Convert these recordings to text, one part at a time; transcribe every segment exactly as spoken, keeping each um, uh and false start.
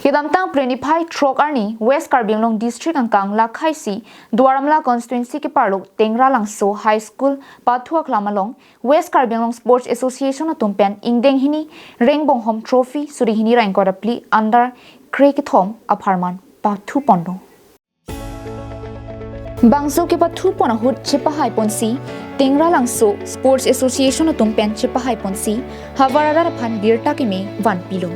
Kedamtang Phre niphai throk arni West Karbi Anglong District angkang Lakhaisi Duar Amla Constituency keparlo Tengralangso High School pathu aklam along West Karbi Anglong Sports Association atum pen ingdeng hini Rengbonghom Trophy suri hini ra ingkoi ra phli under kre kethom apharman pathu ponlo. Bangso kepathu pon ahut chepahai ponsi Tengralangso Sports Association atum pen chepahai ponsi havar arat aphan birta keme vanpilo.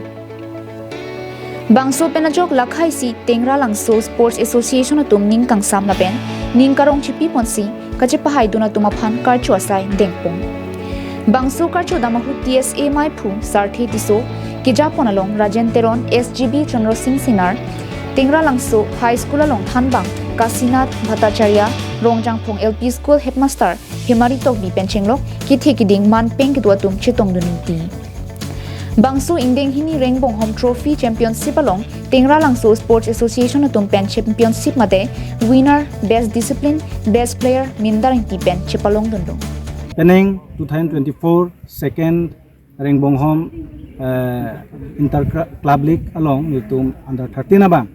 Bangso pen ajok Lakhaisi Tengralangso Sports Association atum ning kangsam lapen ning karong chipi ponsi kachepahaidun atum aphan karcho asai dengpon. Bangso karcho dam ahut T S A maiphu Sarthe Tisso, kejapon along Rajen Teron, S G B Chandra Singh Singnar, Tengralangso High School along thanbang Kasinath Bhattacharya, Rongjangphong L P School Headmaster Hemari Tokbi pen chenglok kethe keding manpeng kedo atum chetongdun ingti. Bangso ingdeng hini Rengbonghom Trophy Championship along Tengralangso Sports Association atum pen championship mate winner, best discipline, best player Mindar Ingti pen chepalongdunlo. Penang two thousand twenty-four second Rengbonghom, eh, Inter Cl-, Club League along nelitum under thirteen abang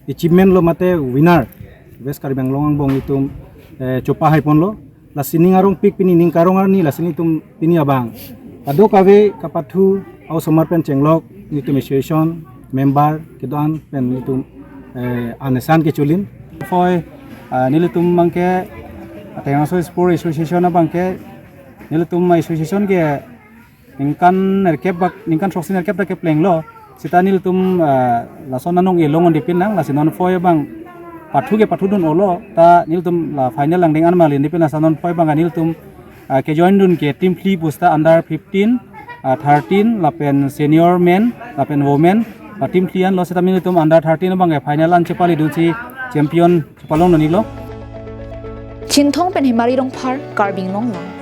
achievement lo mate winner West Karbi Anglong angbong nelitum, eh, chepahai ponlo. Lasi ning arongpik pini, ning karong arni lasi nelitum pini abang kadokave kapathu a-osomar pen chenglok nelitum association member kedo-an pen nelitum, eh, anesan kecholin. Phoi, ah, nelitum abangke Tengralangso Sport Association abangke nelitum association ke ningkan nerkep bak, ningkan throksi nerkep ta keplenglo. Seta nelitum, ah, lason anong elong ondipin nang, lasi non phoi abang pathu ke pathudun olo, ta nelitum la final angdeng an mali ondipin, lasi non phoi abang nelitum, ah, kejoindun ke team phli pusta under fifteen, ah, thirteen, lapen senior men, lapen women, la team phli anlo, seta nelitum under thirteen abang ke final an chepalidunsi champion chepalongdunlo. Chinthong pen Hemari Rongphar, Karbi Anglong Live.